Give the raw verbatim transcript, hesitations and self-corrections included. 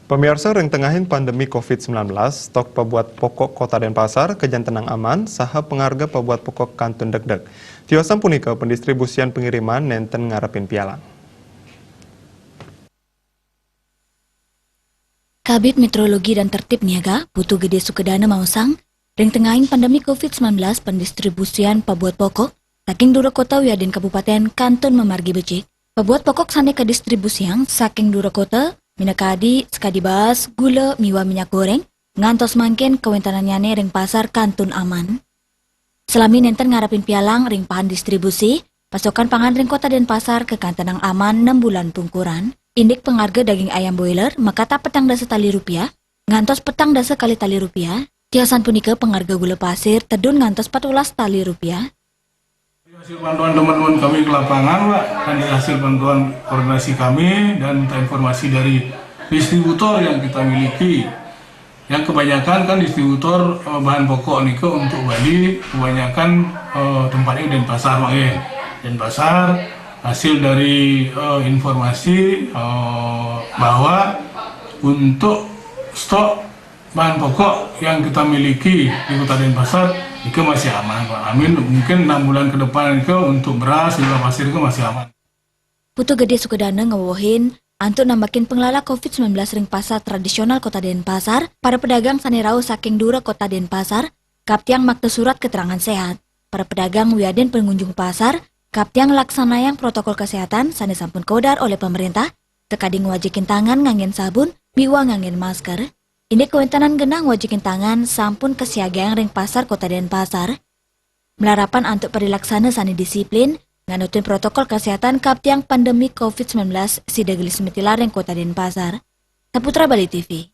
Pamiarsa, ring tengahin pandemi covid sembilan belas, stok pabuat pokok Kota Denpasar kajan tenang aman, saha pangarga pabuat pokok kantun degdeg. Tiosan punika, pendistribusian pengiriman nenten ngarepin pialang. Kabid Meteorologi dan Tertib Niaga, Putu Gede Sukadana maosang, ring tengahin pandemi covid sembilan belas, pendistribusian pabuat pokok saking dura kota wiadin kabupaten kantun mamargi becik. Pabuat pokok sane kadistribusiang saking dura kota, minakadi sakadi baas, gula, miwah minyak goreng, ngantos mangkin kawentenannyane ring pasar kantun aman. Salami nenten ngarepin pialang ring pahan distribusi, pasokan pangan ring Kota Denpasar kakantenang aman nem bulan pungkuran. Indik pangarga daging ayam boiler makatap petang dasa tali rupiah, ngantos petang dasa kalih tali rupiah. Tiosan punika pangarga gula pasir tedun ngantos patbelas tali rupiah. Hasil pantauan teman-teman kami ke lapangan, Pak, dan hasil pantauan koordinasi kami dan minta informasi dari distributor yang kita miliki. Yang kebanyakan kan distributor, eh, bahan pokok nika untuk Bali, kebanyakan, eh, tempatnya Denpasar, Pak, ya. Denpasar, hasil dari, eh, informasi, eh, bahwa untuk stok bahan pokok yang kita miliki di Kota Denpasar, itu masih aman, Pak. Amin, mungkin enam bulan ke depan itu untuk beras, gula pasir itu masih aman. Putu Gede Sukadana ngewehin, antuk nambakin panglala covid sembilan belas ring pasar tradisional Kota Denpasar, para pedagang sane rauh saking dura Kota Denpasar kaptiang makta surat keterangan sehat. Para pedagang wiadin pengunjung pasar kaptiang laksanayang protokol kesehatan sane sampun kawedar olih pemerintah, sakadi ngwajikin tangan nganggen sabun miwah nganggen masker. Indik kawentenan genah ngwajikin tangan sampun kasiagang ring pasar Kota Denpasar. Malarapan antuk parilaksana sane disiplin, nganutin protokol kesehatan kaptiang pandemi covid sembilan belas sida gelis matilar ring Kota Denpasar. Saputra Bali T V.